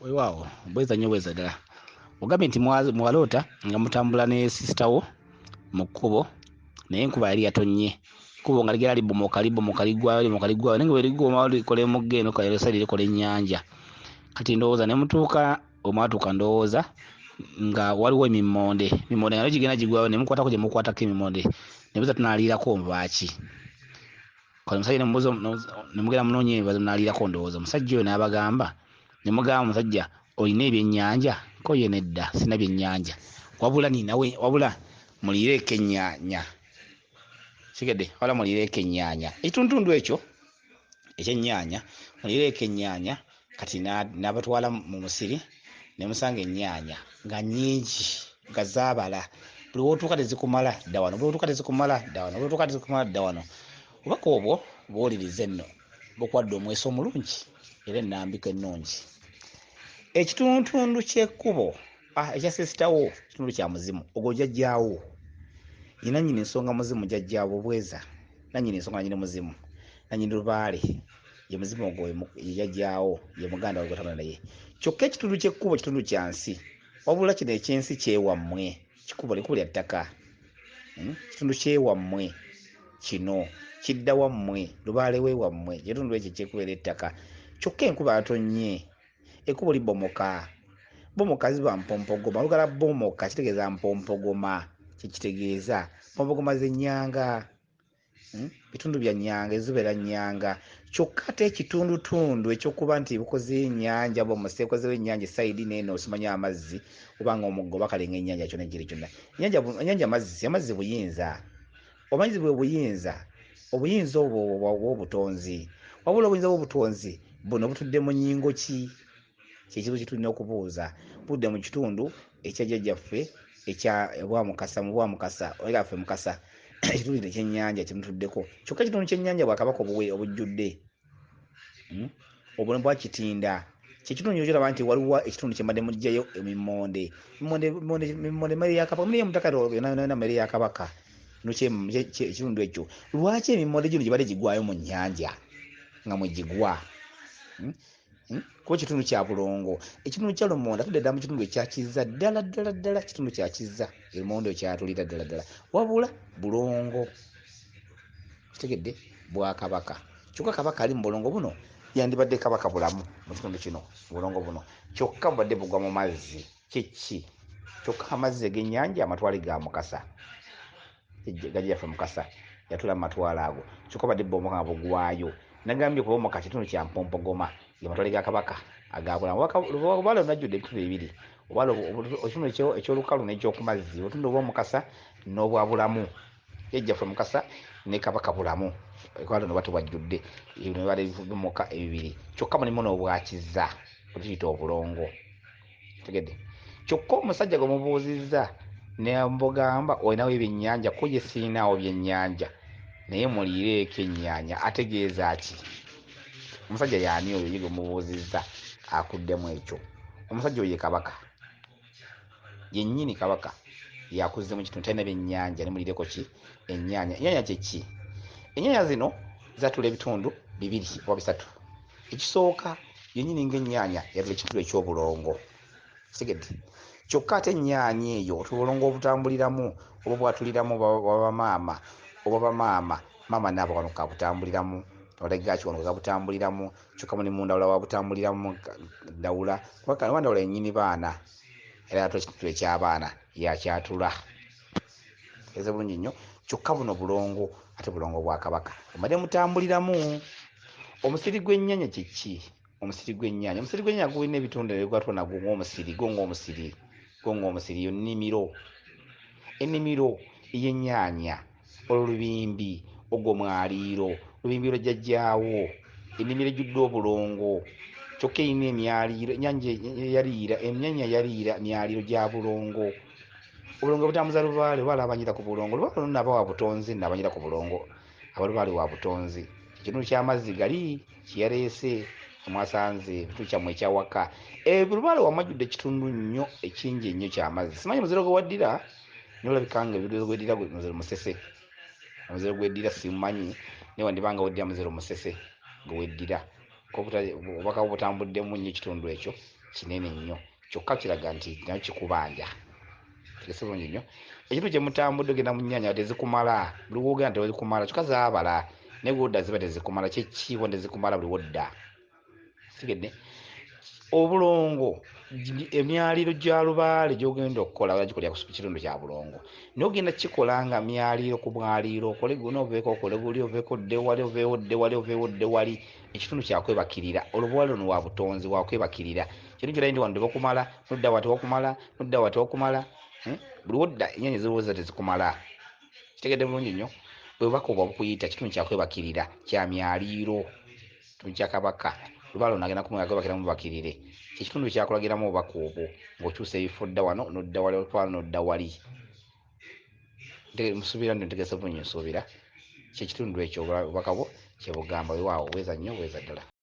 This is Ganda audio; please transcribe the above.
Weewaawo, bweza nnyo, bweza ddala. Ogambye nti mwaloota nga mutambula ne sisita wo mu kkubo, naye enkuba yali yatonnye, ekkubo nga ligenda libomoka, libomoka, liggwayo, libomoka, liggwayo, naye nga bwe liggwayo likola emugga eno kale likola ennyanja. Kati ndowooza ne mutuuka we mwatuuka, ndowooza nga waliwo emimmonde, emimmonde nga nayo gigenda gigwayo, ne mukwatako gye mukwatako emimmonde, ne mubuuza tunaaliirako nva ki? Kale omusajja ne mubuuza, ne mugenda munoonya enva ze munaaliirako. Ndowooza omusajja oyo n'abagamba, ne mugamba, "Omusajja, olina ebyennyanja?" Ko ye, "Nedda, sirina byennyanja, wabula ninawe, wabula muliireeko ennyaanya." Kitegedde? Wabula muliireeko ennyaanya, ekitundutundu ekyo ekyennyanya, muliireeko ennyaanya. Kati n'abatwala mu musiri, ne musanga ennyaanya nga nnyingi, nga zaabala. Buli w'otuuka tezikumala, dda wano, buli w'otuuka tezikumala, dda wano, buli w'otuuka tezikumala, dda wano. Obubaka obwo buwulirize nno, bukuwadde omweso omulungi era ennambika ennungi. Ekitundutundu ky'ekkubo ekya sisitawo kitundu kya muzimu ogwo jjajjaawo, ye nannyini nsonga muzimu, jjajjaawo bweza nannyini nsonga, nannyini muzimu, nannyini lubaale, ye muzimu ogwo, ye jjajjaawo, ye muganda we gw'otambula naye. Kyokka ekitundu ky'ekkubo kitundu kya nsi, wabula kino ekyensi kyewammwe, kikubo likubo lya ttaka, Kitundu kyewammwe kino kidda wammwe, lubaale we wammwe, ekitundu ekyo ekyekubeera ettaka. Kyokka enkuba yatonnye, ekkubo libomoka, bomoka ziba mpompogoma. Olugala bomoka kitegeeza mpompogoma, kyekitegeeza mpompogoma z'ennyanga, Bitundu bya nnyanga, ezibeera nnyanga. Kyokka ate ekitundutundu ekyokuba nti bukozeyo ennyanja, bomose bukozeyo ennyanja esayidi neeno, osimanya amazzi obanga omugga oba kale ng'ennyanja kyonna ekiri kyonna, ennyanja mazzi, amazzi buyinza, amazzi bwe buyinza, obuyinza obwo bw'obutonzi. Wabula obuyinza bw'obutonzi buno butudde mu nnyingo ki? Kyekibuzo kyetulina okubuuza. Budde mu kitundu ekya jjajjaffe ekya bwamukasa, mu bwamukasa era ffe mukasa, ekitundu kino ekyennyanja kyemutuddeko. Kyokka ekitundu ky'ennyanja bwakabaka obuwe obujjudde, Obulamu bwa kitinda kyekitundu kyolaba nti waliwo ekitundu kyembadde mujjayo emimmonde, emimmonde mmere ya kabaka, mmere y'omutaka yonna yonna mmere ya kabaka. Ekitundu ekyo lwaki emimmonde gino gibadde gigwayo mu nnyanja nga mwegigwa? Kuba kitundu kya bulongo, ekitundu kya lumonde atudde ddala mu kitundu ekyakizza ddala ddala ddala, kitundu kyakizza erumonde ekyatulira ddala ddala, wabula bulongo, kitegedde, bwakabaka. Kyokka kabaka ali mu bulongo buno yandibadde kabaka bulamu mu kitundu kino, bulongo buno kyokka bubadde bugwa mu mazzi. Kiki? Kyokka amazzi ag'ennyanja amatwale ga mukasa, gajjaffe mukasa yatula mu matwale ago, kyokka badde bomoka nga bugwayo. Nagambye kubomoka kitundu kya mpompogoma, ge matwale ga kabaka aga bulamu. Oba lunajjudde ebitundu bibiri, oba ekitundu ekyolukalu n'ekyokumazzi, obutundu obw'omukasa n'obwa bulamu, jjajjaffe mukasa ne kabaka bulamu, ekwalo no batubajjudde ebino bibadde bibomoka ebibiri. Kyokka mulimu n'obwakiza bwetuyita obulongo, tegedde? Kyokka omusajja gwe mubuuzizza ne mbugamba, olinawo ebyennyanja? Ko ye, siinaawo byennyanja, naye muliireeko ennyaanya. Ategeeza ki omusajja? Yaani oyo ye gwe mubuuzizza akuddemu ekyo? Omusajja oyo ye kabaka yennyini, kabaka yakuzze mu kitundu, talina byennyanja, ne muliireko ki? Ennyaanya. Ennyaanya kyeki? Ennyaanya zino zatula ebitundu bibiri oba bisatu. Ekisooka, yennyini ng'ennyaanya yatula ekitundu eky'obulongo, kitegedde? Kyokka ate ennyaanya eyo otubulongo obutambuliramu oba bwatuliramu bwabamaama oba bamaama, maama naabo kano kabutambuliramu, olegaki wano kabutambuliramu. Kyokka mulimu ndawula wabutambuliramu, ndawula kuba ndawula yennyini baana, era yatula ekitundu eky'abaana, yakyatula eze bulungi nnyo. Kyokka buno bulongo, ate bulongo bwa kabaka omadde mutambuliramu. Omusiri gw'ennyaanya kyeki? Omusiri gw'ennyaanya, omusiri gw'ennyaanya gulina ebitundu ebigwatwa nagwo ng'omusiri gwo, ng'omusiri gwo, ng'omusiri yo nnimiro, ennimiro ey'ennyaanya, olulubimbi ogwo mwaliiro, lubimbi lwa jjajjaawo, ennimiro ejjudde obulongo, kyokka erina emyaliiro. Ennyanja yaliira ennyaanya, yaliira myaliiro gya bulongo. Obulongo butambuza lubaale, lubaale abanyira ku bulongo, lubaale ono naba wa butonzi, nno abanyira ku bulongo, abalubaale wa butonzi. Ekitundu ky'amazzi gali kyeyaleese mwasanze ekitundu kyammwe ekyawaka, lubaale wamajjudde ekitundu nnyo ekingi ennyo ky'amazzi. Simanyi muziro gwe waddira, naye olabika nga ebirowoozo gweddira muziro musese, omuziro gweddira simumanyi, naye wandibanga weddira muziro musese gwe weddira. Obubaka bwo butambuddemu nnyo ekitundu ekyo kinene nnyo, kyokka kiraga nti nakyo kikubanja. Tegese bulungi nnyo ekintu kye mutambudde. Ogenda mu nnyanya tezikumala, buli wogenda tezikumala, kyokka zaabala, naye wodda ziba tezikumala. Kyekiibwa tezikumala buli wodda. Sigedde obulongo, emyaliro gya lubaale gyogenda okukola ogikolera ku kitundu kya bulongo, naye ogenda kikola nga myaliro ku mwaliiro, okole guno oveeko, okole guli oveeko, odde wali, oveewo odde wali, oveewo odde wali. Ekitundu kyakwebakirira. Olubaale luno wa butonzi, wakwebakirira. Kintu kyolayi nti wano tebakumala, nodda wa tewakumala, nodda wa tewakumala. Buli wodda ennyanya zirowooza tezikumala. Kitegedde bulungi nnyo bwe bubaka obwo bukuyita. Kitundu kyakwebakirira, kya myaliiro, kitundu kya kabaka. Lubaale ono agenda kumwebakira mubakirire. Kyekitundu kyakulagiramu obubaka obwo ng'okyusa ebifo, dda wano nodda wali, otwala nodda wali. Musuubira nti ntegese bulungi. Nsuubira kyekitundu ekyo obubaka bwo kyebugamba. Weewaawo, bweza nnyo, bweza ddala.